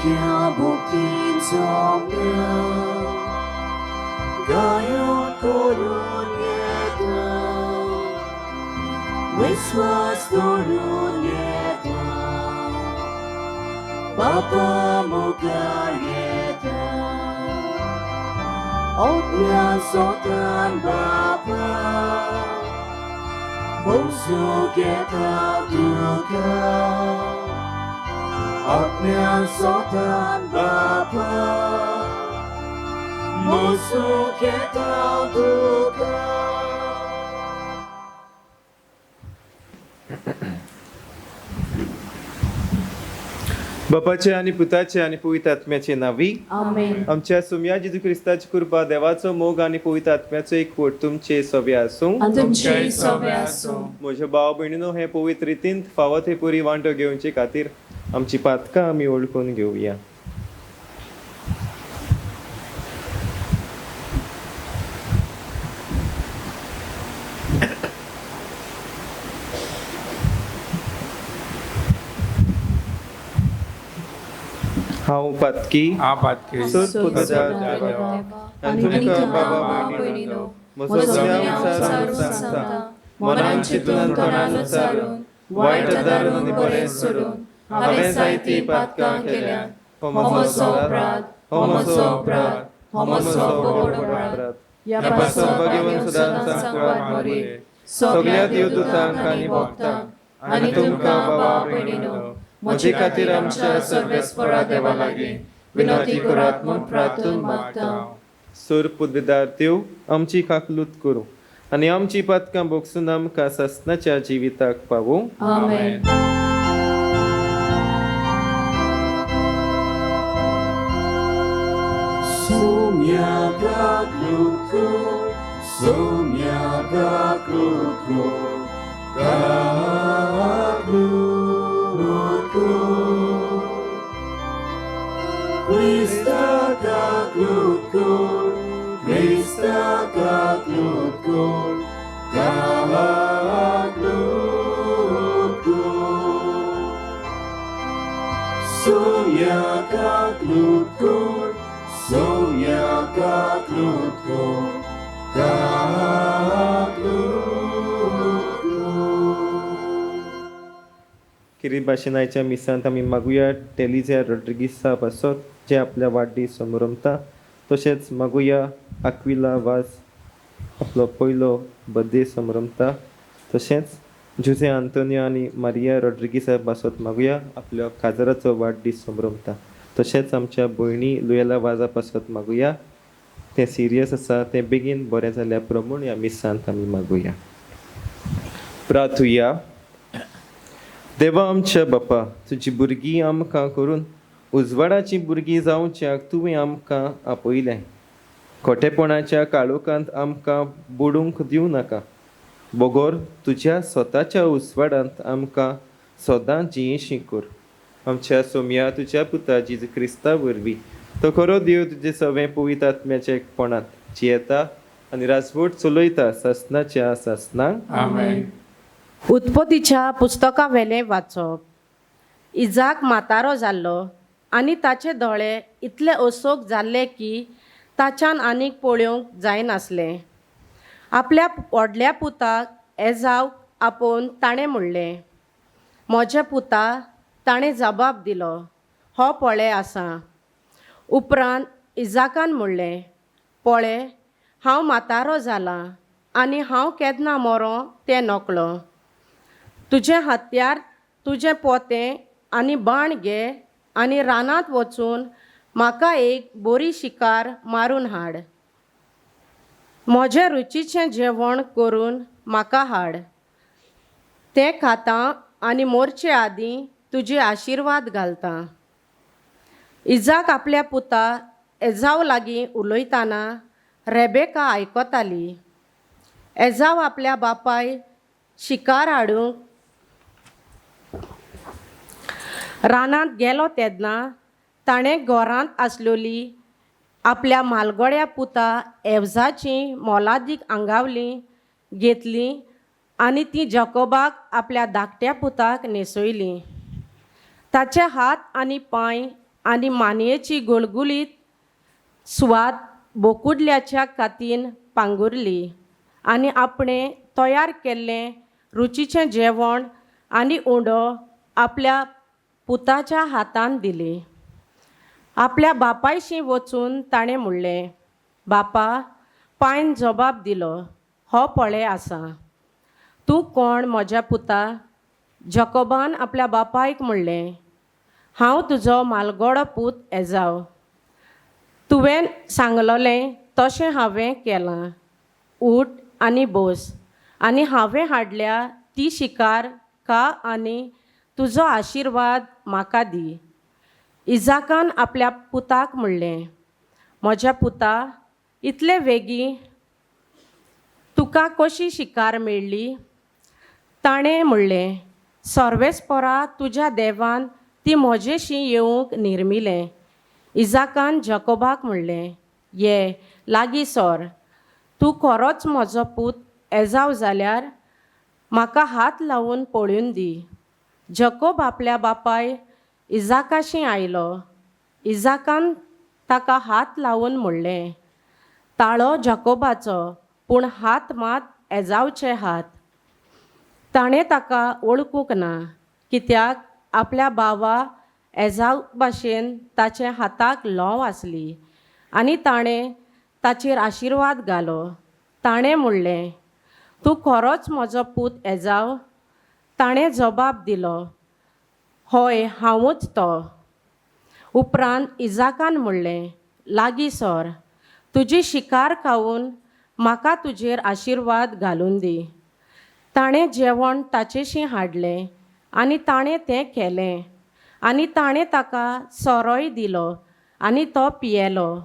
सामक्या भक्तीन सोम्या गायन करून येता विश्वास धरून येता बापा मुखार येता आत्म्या सोतान बापा भोगसूंक येता तुका आत्म्या सोतान बापा भोगसूंक येता तुका. बापाचे आनी पुताचे आनी पवित्र आत्म्याचे नावी. आमेन. आमच्या सुम्या जेजू क्रिस्ताची कृपा, देवाचो मोग आनी पवित्र आत्म्याचो एकवट तुमचे सवे आसूं. आनी तुमचेय सवे आसूं. म्हज्या भाव भयणीनो, हे पवित्र रितींत फावो ते पुरी वांटो घेवचे खातीर आमची पातकां आमी वळखून घेवया. हांव पातकी. हांव पातकी. सोद पुता देवा, आनी तुमकां बाबा भयणीनो, म्हजो गुन्यांव विचारून सांगता. मनान चिंतून, तोंडान उच्चारून, वायट दारून आनी बरें सोडून हांवें जायतीं पातकां केल्यात. हो म्हजो अपराध, हो म्हजो अपराध, हो म्हजो व्हड अपराध. ह्या ह्या पासत पासत भगवंत भगवंत सदांच सदांच सांकवार सांकवार मोरी, सगल्या सगल्या देवदूतांक देवदूतांक आनी आनी भक्तांक भक्तांक आनी तुमकां भाव भयणीनो, म्हजे खातीर आमच्या सर्वेस्परा देवा लागीं विनवती करात म्हूण प्रार्थून मागता. सोर पुदविदार आमची काकलूत करूं आनी आमची पातकां भोगसून आमकां सासणाच्या जिविताक पावूं. आमेन. Sumya kaklutko, sumya kaklutko, kaklutko. Krista kaklutko, Krista kaklutko, kaklutko. Sumya kaklutko, sumya kaklutko, kaklutko. किरी भाशेन आयच्या मिसांत आमी मागुया टेलिझ्या रोड्रिगीसा पासत, जे आपल्या वाडदीस समरमता. तशेंच मागुया आक्विला वाज, आपलो पयलो बर्थडे समरमता. तशेंच जुझे आंतोनियो आनी मारिया रोड्रिगीसा पासत मागुया, आपल्या काजराचो वाडदीस समरमता. तशेंच आमच्या भयणी लुयेला वाजा पासत मागुया, तें सिरियस आसा, तें बेगीन बरें जाल्या प्रमाण ह्या मिसांत आमी मागुया. प्रार्थुया. देवा आमच्या बापा, तुजी भुरगीं आमकां करून उजवाडाची भुरगीं जावच्याक तुवें आमकां आपयलें. खोटेपणाच्या काळोखांत आमकां बुडूंक दिवं नाका, बगोर तुज्या स्वताच्या उजवाडांत आमकां सदां जियेशी कर. आमच्या सोमया तुज्या पुता जेजू क्रिस्ता वरवीं, तो खरो देव, तुजे सवें पवित्र आत्म्याच्या एकपणांत जियेता आनी राजवट चलयता सासनाच्या सासनाक. आमेन. उत्पत्तीच्या पुस्तका वेलें वाचप. इजाक म्हातारो जाल्लो आनी ताचे दोळे इतले असोक जाल्ले की ताच्यान आनीक पळोवंक जायनासलें. आपल्या व्हडल्या पुताक एजावक आपोवन ताणें म्हणलें, म्हज्या पुता. ताणें जबाब दिलो, हो पळे आसा. उपरांत इजाकान म्हणलें, पळे, हांव म्हातारो जालां आनी हांव केन्ना मरो तें नकळो. तुजें हत्यार, तुजें पोतें आनी बाण घे आनी रानांत वचून म्हाका एक बरी शिकार मारून हाड. म्हजें रुचीचें जेवण करून म्हाका हाड. तें खाता आनी मोरचे आदीं तुजे आशिर्वाद घालता. इजाक आपल्या पुता एजाव लागीं उलयतना रेबेका आयकताली. एजाव आपल्या बापाय शिकार हाडूंक रानांत गेलो तेन्ना ताणें घरांत आसलेली आपल्या म्हालगड्या पुता एवजाचीं मोलादीक आंगावलीं घेतलीं आनी तीं जकोबाक, आपल्या धाकट्या पुताक न्हेसयलीं. ताचे हात आनी पांय आनी मानयेची गुळगुळीत सुवात बोकुडल्याच्या कातीन पांगुरली आनी आपणें तयार केल्लें रुचीचें जेवण आनी उंडो आपल्या पुताच्या हातान दिली. आपल्या बापायशी वचून ताणें म्हणलें, बापा. पायन जबाब दिलो, हो पळय आसा. तूं कोण म्हज्या पुता? जकोबान आपल्या बापायक म्हणलें, हांव तुजो म्हालगडो पूत एजाव. तुवें सांगलोलें तशें हांवें केलां. उठ आनी बोस आनी हांवें हाडल्या ती शिकार खा आनी तुजो आशिर्वाद म्हाका दी. इजाकान आपल्या पुताक म्हणलें, म्हज्या पुता, इतले वेगीं तुका कशी शिकार मेळ्ळी? ताणें म्हणलें, सर्वेस्परा तुज्या देवान ती म्हजेशी येवंक निर्मिलें. इजाकान जकोबाक म्हणलें, ये लागीं सर. तूं खरोच म्हजो पूत एजाव जाल्यार म्हाका हात लावन पळोवन दी. जकोब आपल्या बापाय इजाकाशी आयलो. इजाकान ताका हात लावन म्हणलें, ताळो जकोबाचो पूण हात मात एजावचे हात. ताणें ताका वळखूंक ना, कित्याक आपल्या भावा एजाव भाशेन ताचे हाताक ल्हंव आसली आनी ताणें ताचेर आशिर्वाद घालो. ताणें म्हणलें, तूं खरोच म्हजो पूत एजाव? ताणें जबाब दिलो, हय, हांवूच तो. उपरांत इजाकान म्हणलें, लागीं सर. तुजी शिकार खावन म्हाका तुजेर आशिर्वाद घालून दी. ताणें जेवण ताचेशी हाडलें आनी ताणें तें केलें आनी ताणें ताका सोरोय दिलो आनी तो पियेलो.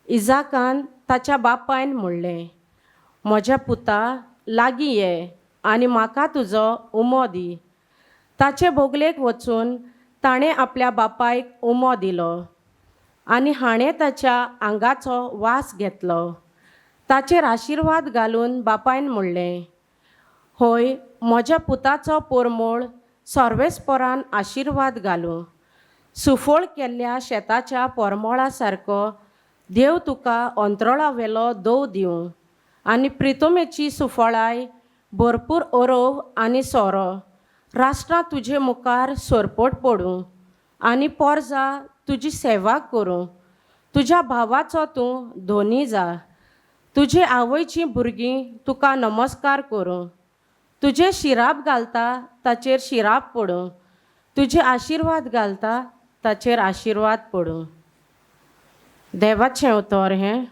इजाकान ताच्या बापायन म्हणलें, म्हज्या पुता, लागीं ये आनी म्हाका तुजो उमो दी. ताचे बोगलेक वचून ताणें आपल्या बापायक उमो दिलो आनी हाणें ताच्या आंगाचो वास घेतलो. ताचेर आशिर्वाद घालून बापायन म्हणलें, होय, म्हज्या पुताचो पोरमोळ सर्वेस्परान आशिर्वाद घालूं. सुफळ केल्ल्या शेताच्या पोरमोळा सारको देव तुका अंतरळावेलो दव दिवं आनी प्रितोमेची सुफळाय, भरपूर अरव आनी सोरो. राष्ट्रां तुजे मुखार सरपट पडूं आनी पोरजा तुजी सेवा करूं. तुज्या भावाचो तूं धोनी जा. तुजे आवयचीं भुरगीं तुका नमस्कार करूं. तुजे शिराप घालता ताचेर शिराप पडूं. तुजे आशिर्वाद घालता ताचेर आशिर्वाद पडूं. देवाचें उतर हें.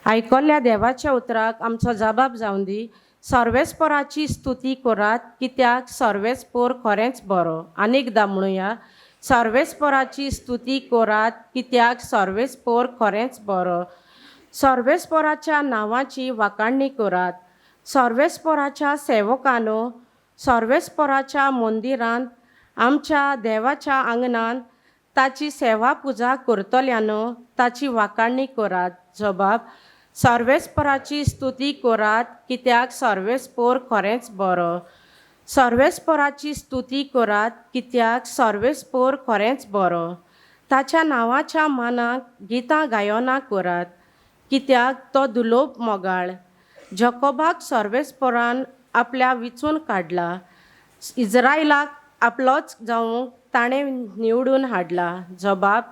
आयकल्ल्या देवाच्या उतराक आमचो जबाब जावन दी. सर्वेस्पराची स्तुती करात, कित्याक सर्वेस्पोर खरेंच बरो. आनी एकदां म्हणुया, सर्वेस्पराची स्तुती करात, कित्याक सर्वेस्पोर खरेंच बरो. सर्वेस्पराच्या नांवाची वाखाणणी करात, सर्वेस्पराच्या सेवकानो. सर्वेस्पराच्या मंदिरांत, आमच्या देवाच्या आंगणांत ताची सेवा पुजा करतल्यानो, ताची वाखाणणी करात. जबाब, सर्वेस्पराची स्तुती करात, कित्याक सर्वेस्पोर खरेंच बरो. सर्वेस्पराची स्तुती करात, कित्याक सर्वेस्पोर खरेंच बरो. ताच्या नांवाच्या मानाक गितां गायनां करात, कित्याक तो दुलोब मोगाळ. जकोबाक सर्वेस्परान आपल्या विचून काडला. इज्रायलाक आपलोच जावंक ताणें निवडून हाडला. जबाब,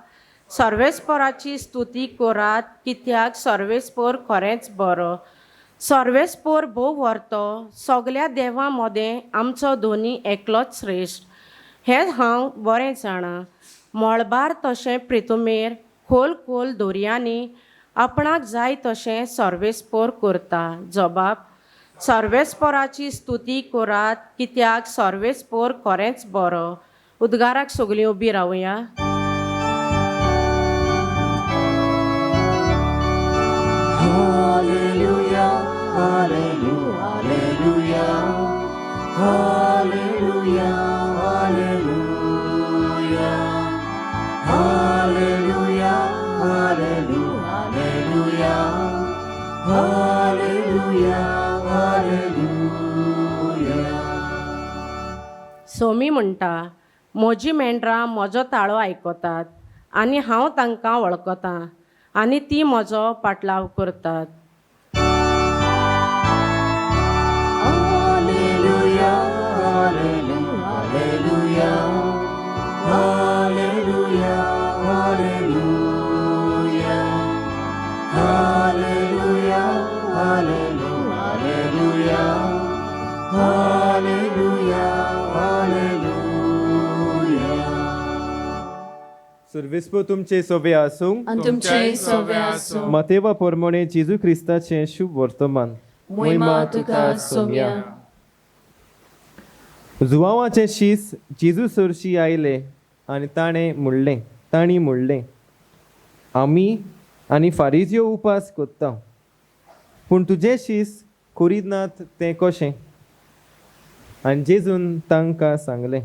सर्वेस्पराची स्तुती करात, कित्याक सर्वेस्पोर खरेंच बरो. सर्वेस्पोर भोव व्हरतो. सगल्या देवां मदें आमचो धोनी एकलोच श्रेश्ठ हें हांव बरें जाणा. मळबार तशें प्रितुमेर खोल खोल दोरयांनी आपणाक जाय तशें सर्वेस्पोर करता. जबाब, सर्वेस्पोराची स्तुती करात, कित्याक सर्वेस्पोर खरेंच बरो. उद्गाराक सगळीं उबी रावया. Hallelujah, hallelujah, hallelujah, hallelujah, hallelujah, hallelujah, hallelujah, hallelujah, hallelujah. Somi म्हणटा, म्हजीं मेंढरां म्हजो ताळो आयकतात आनी हांव तांकां वळखतां आनी तीं म्हजो पाटलाव करतात. Hallelujah, hallelujah, hallelujah, hallelujah, hallelujah, hallelujah, hallelujah, hallelujah. सुर्विस्पो तुमचे सोबे आसूं. आनी तुमचेय सोवे आसूं. मातेवा पोरमोणे जेजू क्रिस्ताचें शुभ वर्तमान. मोहिमा तुका सोम्या. जुवांवाचे शीस जेजू सरशी आयले आनी ताणें म्हणलें, तांणी म्हणलें, आमी आनी फारीजयो उपास कोत्ता, पूण तुजे शीस करीनात तें कशें? आनी जेजून तांकां सांगलें,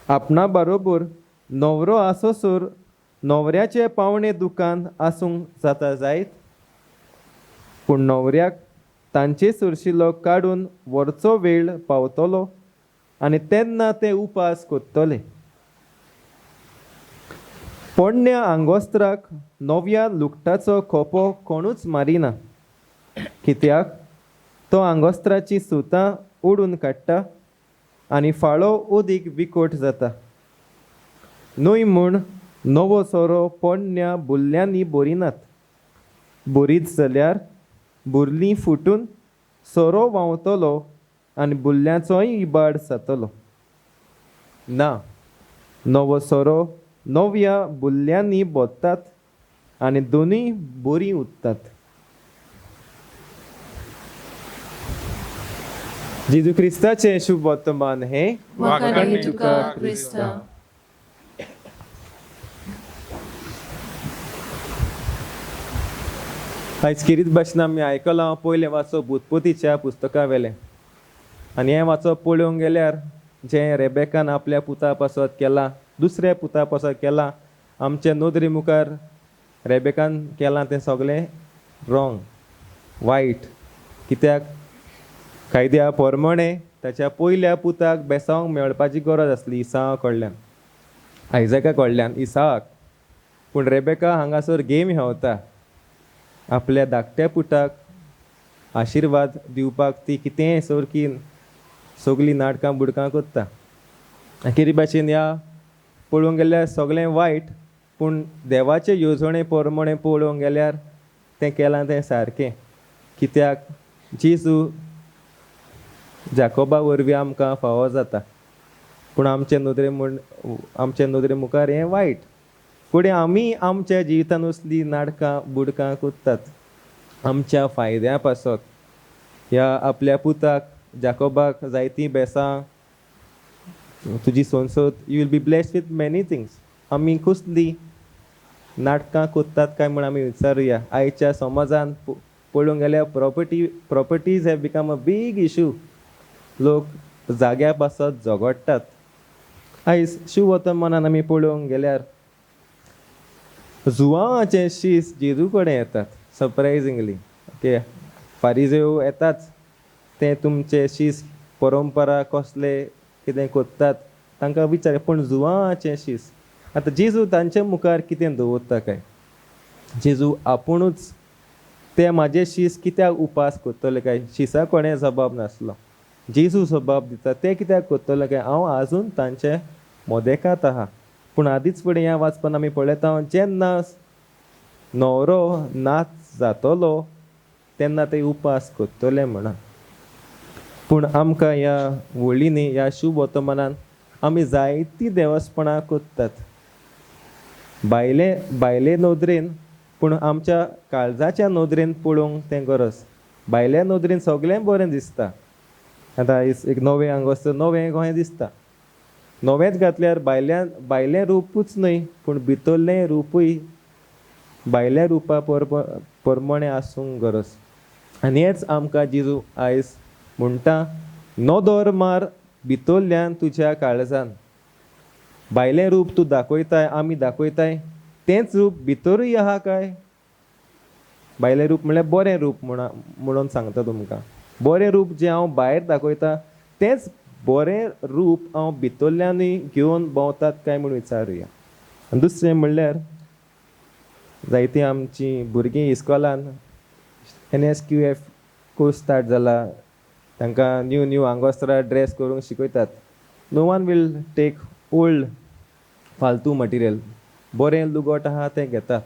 आपणा बरोबर न्हवरो आसोसर न्हवऱ्याचे पावणे दुकान आसूंक जाता जायत? पूण न्हवऱ्याक तांचे सरशिलो काडून व्हरचो वेळ पावतलो आनी तेन्ना ते उपास कोत्तले. पोरण्या आंगोस्त्राक नव्या लुगटाचो खोपो कोणूच मारिना, कित्याक तो आंगोस्त्राची सुतां ओडून काडटा आनी फाळो अदीक बिकोट जाता. न्हय म्हूण नवो सोरो पोरण्या बुल्ल्यांनी भरिनात, बरीच जाल्यार बुरलीं फुटून सोरो व्हांवतलो आनी बुल्ल्यांचोय इबाड जातलो. ना, नवो सोरो नव्या बुल्ल्यांनी भरतात आनी दोनूय बरीं उरतात. जेजू क्रिस्ताचें शुभ वर्तमान हें. वाखाणी तुका क्रिस्ता. आयज किरीत भाशेन आमी आयकलां पयलें वाचप उत्पत्तीच्या पुस्तका वेलें, आनी हें वाचप पळोवंक गेल्यार जें रेबेकान आपल्या पुता पासत केलां, दुसऱ्या पुता पासत केलां, आमचे नदरे मुखार रेबेकान केलां तें सगळें रॉंग, वायट. कित्याक कायद्या पोरमोणे ताच्या पयल्या पुताक बेसावंक मेळपाची गरज आसली इसावा कडल्यान, आयजका कडल्यान इसावाक. पूण रेबेका हांगासर गेम हेवता, आपल्या धाकट्या पुताक आशिर्वाद दिवपाक ती कितेंय सारकी सगळीं नाटकां बुडकां करता. आनी भाशेन ह्या पळोवंक गेल्यार सगळें वायट, पूण देवाचे येवजणे प्रमाणे पळोवंक गेल्यार तें केलां तें सारकें. कित्याक जेजू जाकोबा वरवीं आमकां फावो जाता, पूण आमचे नदरे म्हूण आमचे नदरे मुखार हें वायट. फुडें आमी आमच्या जिवितान असलीं नाटकां बुडकां करतात आमच्या फायद्या पासत. ह्या आपल्या पुताक जाकोबाक जायतीं बेसां, तुजी संसद, you will be blessed with many things. आमी कसलीं नाटकां करतात काय म्हूण आमी विचारुया. आयच्या समाजान पळोवंक गेल्यार properties have become a big issue. लोक जाग्या पासत झगडटात. आयज शिववर्तमानान आमी पळोवंक गेल्यार जुवांवाचे शीस जेजू कडेन येतात सरप्रायजिंगली. ओके, फारीजेव येताच, ते तुमचे शीस परंपरा कसले कितें करतात तांकां विचार, पूण जुवांवाचे शीस आतां जेजू तांचे मुखार कितें दवरता काय? जेजू आपुणूच ते म्हाजे शीस कित्याक उपास करतले काय? शिसा कोणें जबाब नासलो, जेजू जबाब दिता ते कित्याक करतले काय? हांव आजून तांचे मोदेकात आहा. पूण आदींच फुडें ह्या वाचपान आमी पळयता, जेन्ना न्हवरो नाच जातलो तेन्ना ते उपास करतले म्हणा. पूण आमकां ह्या वळींनी, ह्या शुभ वर्तमानान आमी जायतीं देवस्पणां करतात भायले भायले नदरेन, पूण आमच्या काळजाच्या नदरेन पळोवंक तें गरज. भायल्या नदरेन सगळें बरें दिसता. आतां एक नवें आंगोस्त्र नवें कशें दिसता, नवेंच घातल्यार भायल्यान भायलें रुपूच न्हय पूण भितरलें रुपूय भायल्या रुपा परमणें आसूंक गरज. आनी हेंच आमकां जेजू आयज म्हणटा, नदर मार भितरल्यान तुज्या काळजान. भायलें रूप तूं दाखयताय, आमी दाखयताय, तेंच रूप भितरूय आहा काय? भायलें रूप म्हणल्यार बरें रूप म्हणून सांगता तुमकां. बरें रूप जें हांव भायर दाखयता तेंच बरें रूप हांव भितरल्यानूय घेवन भोंवतात काय म्हूण विचारुया. आनी दुसरें म्हणल्यार जायतीं आमचीं भुरगीं इस्कॉलान NSQF course start जाला, तांकां न्यू न्यू आंगोस्त्रां ड्रेस करूंक शिकयतात. No one will take old फालतू मटिरियल, बरें लुगट आहा तें घेतात.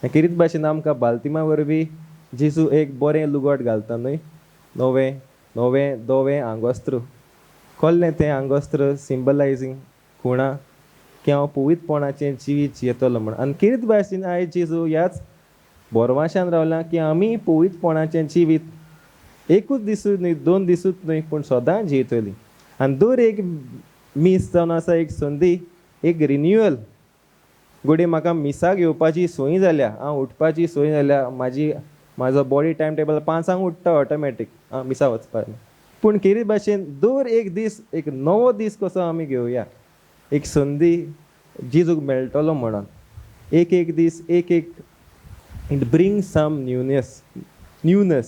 आनी खेरीत भाशेन आमकां बालतिमा वरवीं जेजू एक बरें लुगट घालता न्हय, नवें नवें धवें आंगोस्त्र. कोल्लें तें आंगोस्त्र सिंबलायजींग खुणा की हांव पवित्रपणाचें जिवीत जियेतलो म्हूण. आनी खेरीत भाशेन आयज जेजू ह्याच बोरवाशान रावला की आमी पवित्रपणाचें जिवीत एकूच दिसूच न्हय, दोन दिसूच न्हय, पूण सदां जियेतली. आनी दर एक मीस जावन आसा एक संदी, एक रिन्युअल. घडये म्हाका मिसाक येवपाची संवय जाल्या, हांव उठपाची संवय जाल्या, म्हाजो बॉडी टायम टेबल 5 उठ्ठा ऑटोमॅटीक हांव मिसा वचपाक. पूण खेरीत भाशेन दर एक दीस एक नवो दीस कसो आमी घेवया, एक संदी जेजूक मेळटलो म्हणून. एक एक दीस एक एक it bring some newness.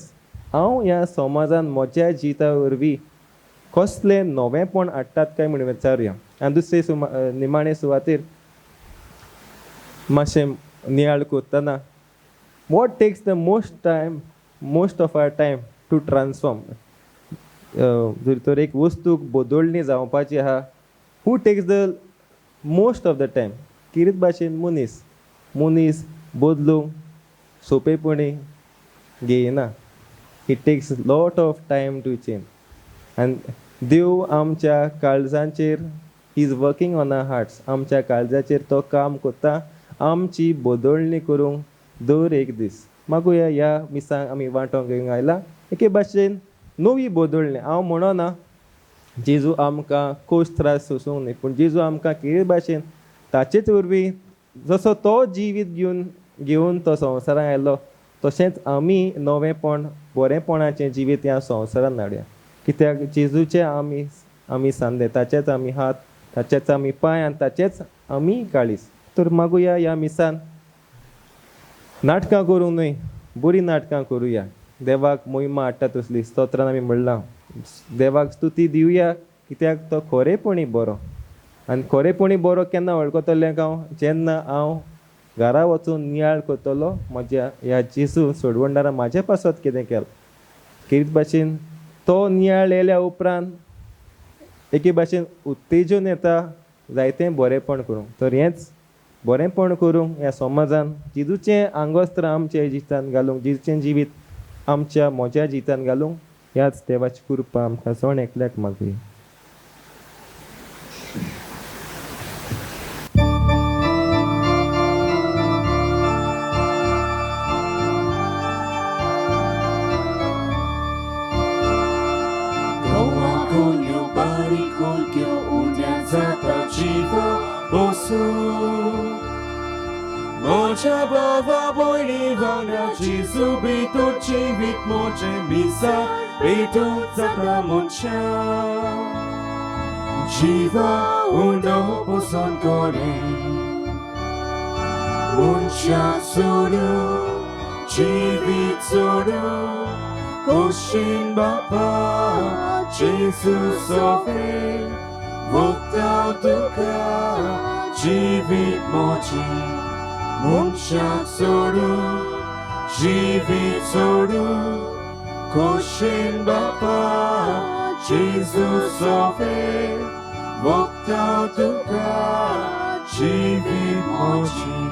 हांव ह्या समाजान म्हज्या जिविता वरवीं कसलें नवेंपण हाडटात काय म्हूण विचारुया. आनी दुसरे निमाणे सुवातेर मातशें नियाळ करतना what takes the most time, most of our time to transform. जर तर एक वस्तूक बदलणी जावपाची आहा, who takes the most of the time? खेरीत भाशेन मनीस, मनीस बदलूंक सोंपेपणी घेयना. It takes lot of time to change. आनी देव आमच्या काळजांचेर, he is working on our hearts, आमच्या काळजाचेर तो काम करता आमची बदलणी करूंक दर एक दीस. मागुया ह्या मिसांक आमी वांटोंक घेवंक आयला एके भाशेन नवी बदलणी. हांव म्हणना जेजू आमकां कोश त्रास सोसूंक न्हय, पूण जेजू आमकां खेरीत भाशेन ताचेच वरवीं जसो तो जिवीत घेवन तो संवसारांत आयलो, तशेंच आमी नवेंपण बरेंपणाचें जिवीत ह्या संवसारांत हाडया. कित्याक जेजूचे आमी सांदे, ताचेच आमी हात, ताचेच आमी पांय आनी ताचेच आमी काळीज. तर मागुया ह्या मिसान नाटकां करूंक न्हय, बरीं नाटकां करुया. देवाक मोहिमा हाडटा तसली स्तोत्रान आमी म्हणलां, देवाक स्तुती दिवया कित्याक तो खरेपणी बरो. आनी खरेपणी बरो केन्ना वळखतलें हांव? जेन्ना हांव घरा वचून नियाळ करतलो म्हज्या ह्या जेजू सोडवणदारा म्हाजे पासत कितें केलां. खेरीत भाशेन तो नियाळ येयल्या उपरांत एके भाशेन उत्तेजन येता जायतें बरेंपण करूंक. तर हेंच बरेंपण करूंक ह्या समाजान जेजूचें आंगोस्त्र आमच्या जिवितान घालूंक, जेजूचें जिवीत आमच्या म्हज्या जिवितान घालूंक, ह्याच देवाची कृपा आमकां जण एकल्याक मागुया. Moja bava bojni vanga Jesu bitu chivit moje misa bitu zata moncha Jiva uno poson kore Moncha suru chivit suru Koshin bapa Jesu sofe Vokta duka chivit moje मनशाक सोडू जिवीत सोडू खोशेन बापा जेजू सोफे वखता तुका जिवीत म्हजें.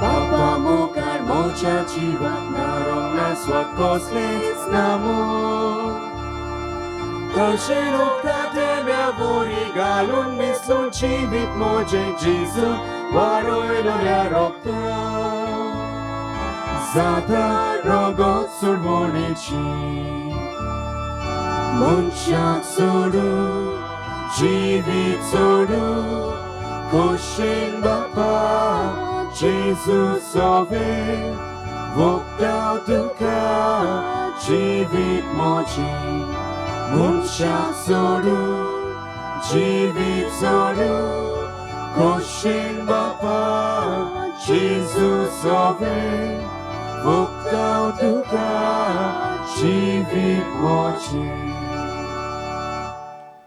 बापा मुखार म्हज्या जिवाक नारोंक ना स्वाद कसलेंच ना मोग कशें उदका थेंब्या वरी घालून मिसळून जिवीत म्हजें जेजू वारयलो ह्या रोगतान जाता रगत सोडवणेची मनशाक सोडू जिवीत सोडू खोशेन बापा जेजू सोवे वखता तुका जिवीत म्हजें मनशाक सोडू जिवीत सोडू खोशेन बापा जेजू सोवे भोगतां तुका जिवीत म्हजें.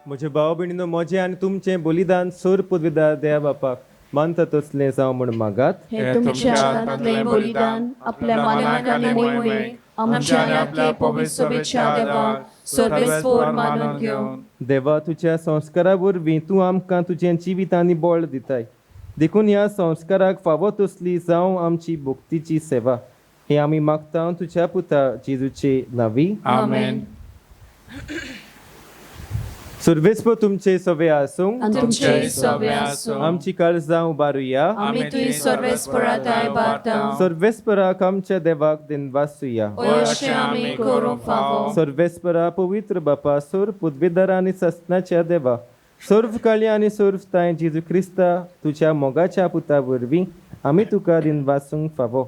म्हजे भाव भयणीनो, म्हजें आनी तुमचें बलिदान सोर पुदविदार देवा बापाक मानता तसलें जावं म्हूण मागात. हे तुमच्या हातांतलें बलिदान आपल्या मानाक आनी मोहिमेक आमच्या आनी आपल्या पवित्र सभेच्या देवाक सर्वेस्पोर मानून घेवन. देवा, तुज्या संस्कारा वरवीं तूं आमकां तुजें जिवीत आनी बळ दिताय, देखून ह्या संस्काराक फावो तसली जावं आमची भक्तीची सेवा. हें आमी मागता तुज्या पुता जेजूचे नांवी. आमेन. सर्वेस्पोर तुमचे सवे आसूं. आनी तुमचेय सवे आसूं. आमची काळजां उबारुया. आमी तुय सर्वेस्पोरा ताय बारता. सर्वेस्पराक आमच्या देवाक दिनवासुया. अशें आमी करूंक फावो. सर्वेस्परा, पवित्र बापा, सोर पुदविदार आनी ससनाच्या देवा, सर्व काळी आनी सर्व तांय जेजू क्रिस्ता तुज्या मोगाच्या पुता वरवीं आमी तुका दिनवासूंक फावो.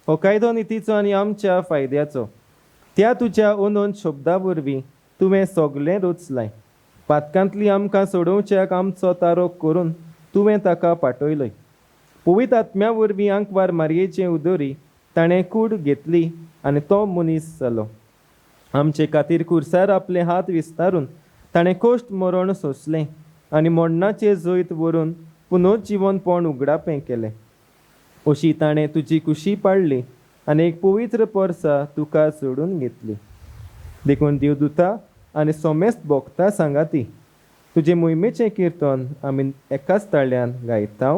हो कायदो नितीचो आनी आमच्या फायद्याचो. त्या तुज्या अनंत शब्दा वरवीं तुवें सगळें रचलाय. पातकांतली आमकां सोडोवच्याक आमचो तारोक करून तुवें ताका पाटयलोय. पवित्र आत्म्या वरवीं आंकवार मारयेचे उदरी ताणें कूड घेतली आनी तो मनीस जालो. आमचे खातीर कुर्सार आपले हात विस्तारून ताणें कश्ट मरण सोंसलें आनी मरणाचेर जैत व्हरून पुनर्जिवनपण उगडापें केलें. अशी ताणें तुजी कुशी पाडली आनी एक पवित्र पोरसा तुका जोडून घेतली. देखून देवदूता आनी सोमेस्त भोगता सांगाती तुजे मोहिमेचें किर्तन आमी एकाच ताळ्यान गायता.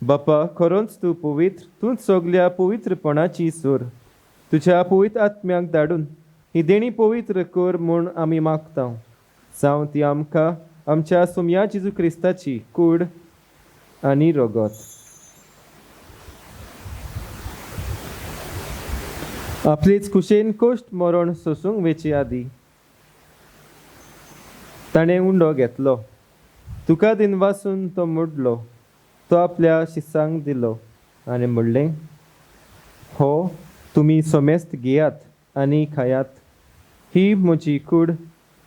बापा, खरोच तूं पवित्र, तूं सगल्या पवित्रपणाची सूर. तुज्या पवित्र आत्म्याक धाडून ही देणी पवित्र कर म्हूण आमी मागता. जावं ती आमकां आमच्या सोमया जेजू क्रिस्ताची कूड आनी रगत. आपलेच कुशेन कश्ट मरण सोसूंक वेचे आदी ताणें उंडो घेतलो, तुका दिनवासून तो मोडलो, तो आपल्या शिसांक दिलो आनी म्हणलें, हो तुमी सोमेस्त घेयात आनी खायात, ही म्हजी कूड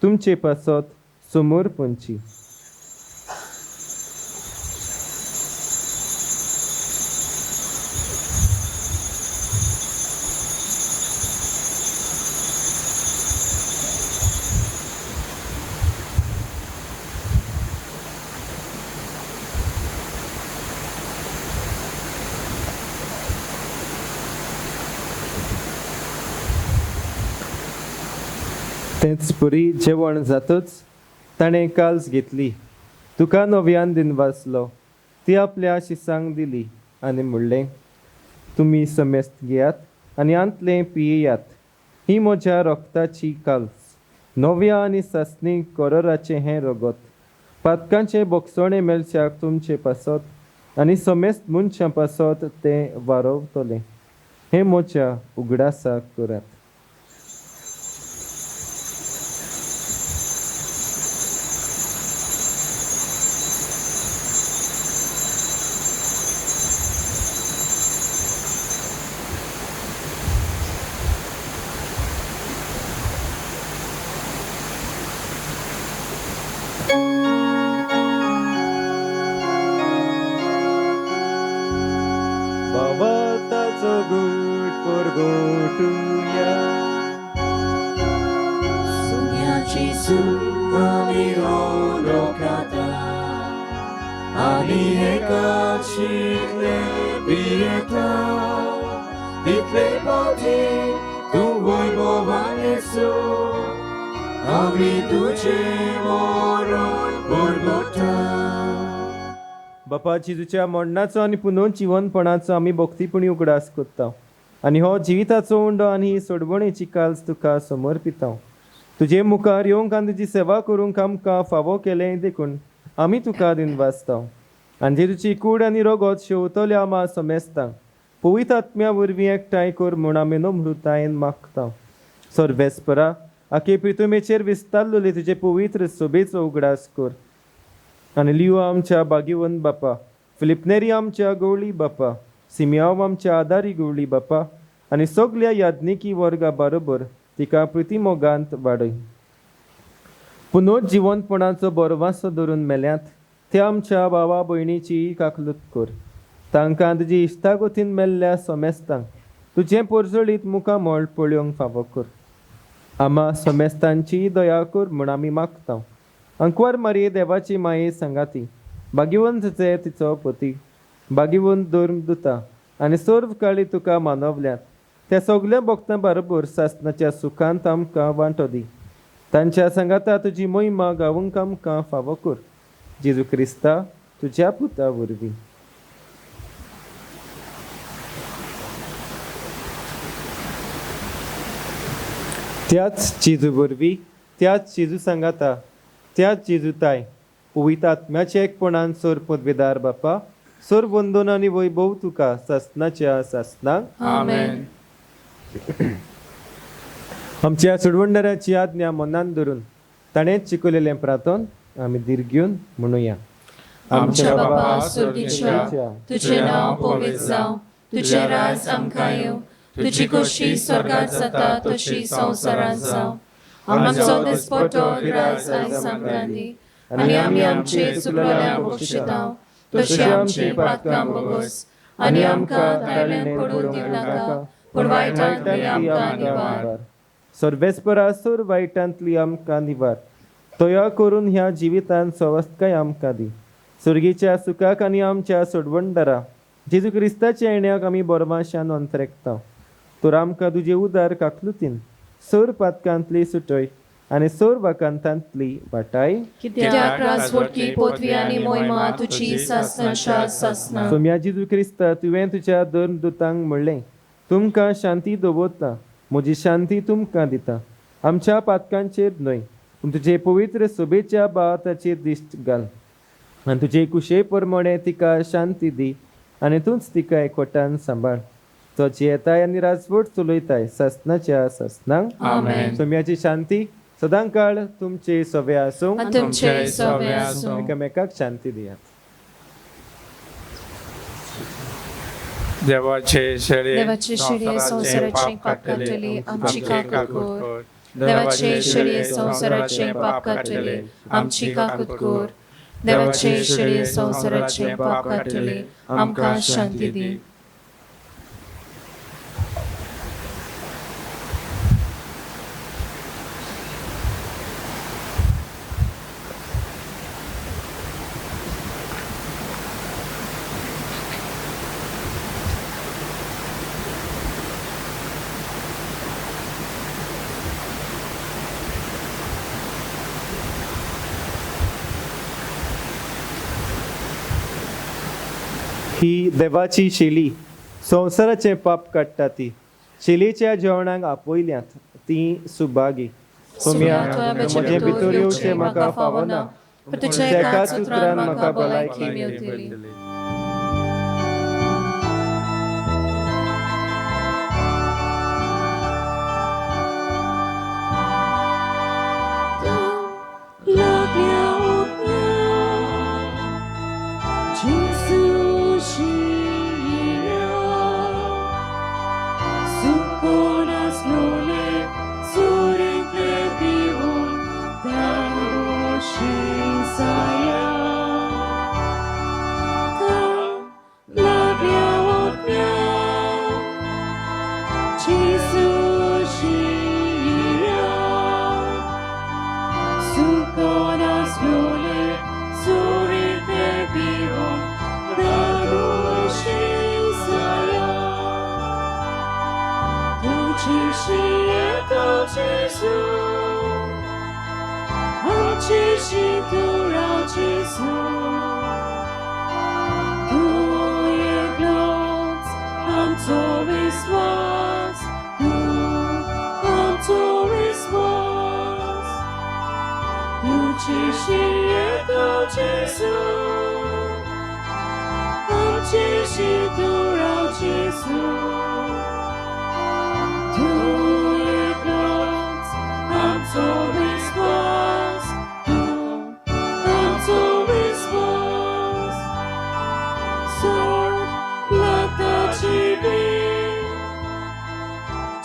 तुमचे पासत समोर पंची. तेंच पुरी जेवण जातच ताणें काल्स घेतली, तुका नव्यान दिनवासलो, ती आपल्या शिसांक दिली आनी म्हणलें, तुमी समेस्त घेयात आनी आंतलें पियेयात, ही म्हज्या रक्ताची काल्स, नव्या आनी सासणी करोराचें हें रगत, पातकांचें बोगसणें मेळच्याक तुमचे पासत आनी समेस्त मनशां पासत तें वारोवतलें. हें म्हज्या उगडासाक करात. जेजू आमी उलो खाता आनी एका शिकले पियेता तितले पावटी तूं वैभवान येसू आमी तुजें मरण परगटा. बापा जेजूच्या मरणाचो आनी पुनर्जिवनपणाचो आमी भक्तीपणी उगडास करता आनी हो जिविताचो उंडो आनी ही सोडवणेची काल्स तुका समर्पिता. तुजे मुखार येवंक आनी तुजी सेवा करूंक आमकां फावो केलें देखून आमी तुका दिनवासता. आनी जेजूची कूड आनी रगत शेवतल्या आमा समेस्तांक पवित्र आत्म्या वरवीं एकठांय कर म्हूण आमी नम्रतायेन मागता. सर्वेस्परा आखे प्रितुमेचेर विस्तारलेले तुजे पवित्र सोबेचो उगडास कर. आनी लियो आमच्या बागिवन बापा, फिलिपनेरी आमच्या गवळी बापा, सिमियाव आमच्या आदारी गवळी बापा आनी सगल्या याज्ञिकी वर्गा बरोबर तिका प्रितीमोगांत वाडय. पुनर्जिवनपणाचो बरवासो धरून मेल्यात त्या आमच्या भावा भयणीची काकलूत कर. तांकां तुजी इश्टागतीन मेल्ल्या सोमेस्तांक तुजें पोरजळीत मुखामळ पळोवंक फावो कर. आमा सोमेस्तांची दया कर म्हूण आमी मागता. अंकवार मारये देवाची माये सांगाती भाग्यवंत जे तिचो पती भाग्यवंत धर्म दुता आनी सर्व काळी तुका मानवल्यात त्या सगल्या भक्तां बरोबर सासनाच्या सुखांत आमकां वांटो दी. तांच्या सांगाता तुजी मोहिमा गावंक आमकां फावो कर. जेजू क्रिस्ता तुज्या पुता वरवीं. त्याच जेजू वरवीं, त्याच जेजू सांगाता, त्याच जेजूताय पवित्र आत्म्याच्या एकपणान सोर पदवेदार बापा सोर वंदन आनी वैभव तुका सासनाच्या सासनाक. आमेन. आमच्या सोडवणदाराची आज्ञा मनान धरून ताणें शिकयलेलें प्रार्थन आमी दीर्घ म्हणुया. आमच्या बापा स्वर्गीच्या, तुजें नांव पवित्र जावं, तुजें राज आमकां येवं, तुजी खोशी स्वर्गात जाता तशी संवसारांत जावं. आमचो दिसपटो राज आयज आमकां दी आनी आमी आमचे चुकलेल्या बक्षिता तशी आमची पातकां बोगस आनी आमकां ताळ्यान पडून दिवं नाका पूण वायटांतली आमकां निवार. सर्वेस्परा सोर वायटांतली आमकां निवार. तया करून ह्या जिवितांत सवस्तकाय आमकां दी. सुर्गीच्या सुखाक आनी आमच्या सोडवणदारा जेजू क्रिस्ताच्या येण्याक आमी बरमाशान अंतरेकता. तर आमकां तुजे उदार काकलुतीन सोर पातकांतली सुटय आनी सोर वाकांतांतली वाटाय. कित्याक राजवटकी पदवी आनी मोहिमा तुजी सासनाच्या सासना. सोम्या जेजू क्रिस्ता तुवें तुज्या दोन दुतांक म्हणलें, तुमकां शांती दवरता, म्हजी शांती तुमकां दिता. आमच्या पातकांचेर न्हय पूण तुजे पवित्र सोबेच्या बाताचेर दिश्ट घाल आनी तुजे कुशे प्रमाणे तिका शांती दी आनी तूंच तिका एकवटान सांबाळ. तो जियेताय आनी राजवट चलयताय सासनाच्या सासनाक. आमेन. सोम्याची शांती सदांकाळ तुमचे सवे आसूं. आनी तुमचे सवे आसूं. एकामेकाक शांती दियात. देवाचे शेळये देवाचे शेळये संवसाराचें पाप काडटली आमची काकूत कर. देवाचे शेळये संवसाराचें पाप काडटली आमची काकूत कर. देवाचे शेळये संवसाराचें पाप काडटली आमकां शांती दी. ही देवाची शेली संवसाराचें पाप काडटा ती शेलीच्या जेवणाक आपयल्यात ती सुभागी. सोम्या म्हजें भितर येवचें म्हाका फावना पूण तुज्या एकाच उतरान म्हाका भलायकी मेवतली. Saya. Gesù, आमची शितुरा Gesù, तूं एकलोच आमचो विस्वास, तूं आमचो विस्वास, तुजी शिरतो Gesù, आमची शितुरा Gesù, तूं एकलोच आमचो विस्वास, तूं आमचो विस्वास, सोड लागताची बी,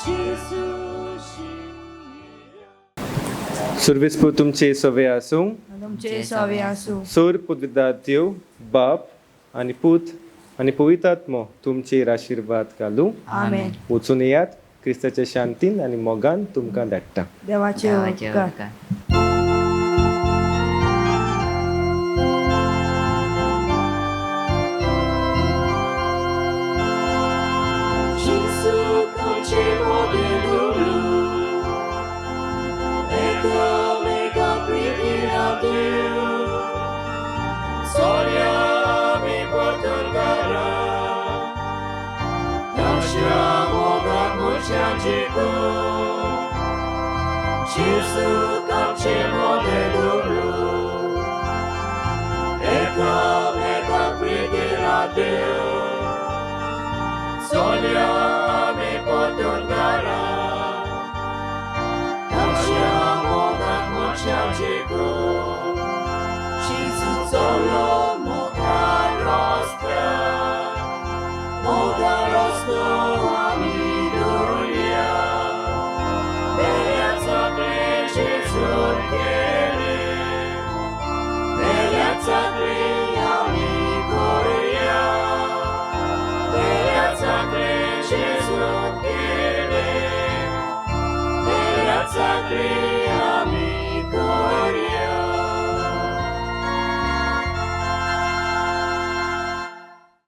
Gesù शिरतो. सुर्वेसपूर तुमचे सवे आसूं. तुमचे सवे आसूं. सोर पुदविदार देव बाप आनी पूत आनी पवित्र आत्मो तुमचेर आशिर्वाद घालूं. आमेन. वचून येयात, क्रिस्ताच्या शांतीन आनी मोगान तुमकां धाडटा. देवाचे देवाचे उपकार. उपकार. Gesù continuo di dolore e come capriti da Dio sogna mi porterà lasciamo da Gesù Gesù continuo di dolore e come capriti da Dio Sonia mi porterà Lasciamo da Gesù Gesù solo moga nostra Moga nostro amiduria Bellezza che Gesù tiene Bellezza che amicoria Bellezza che Gesù tiene Bellezza che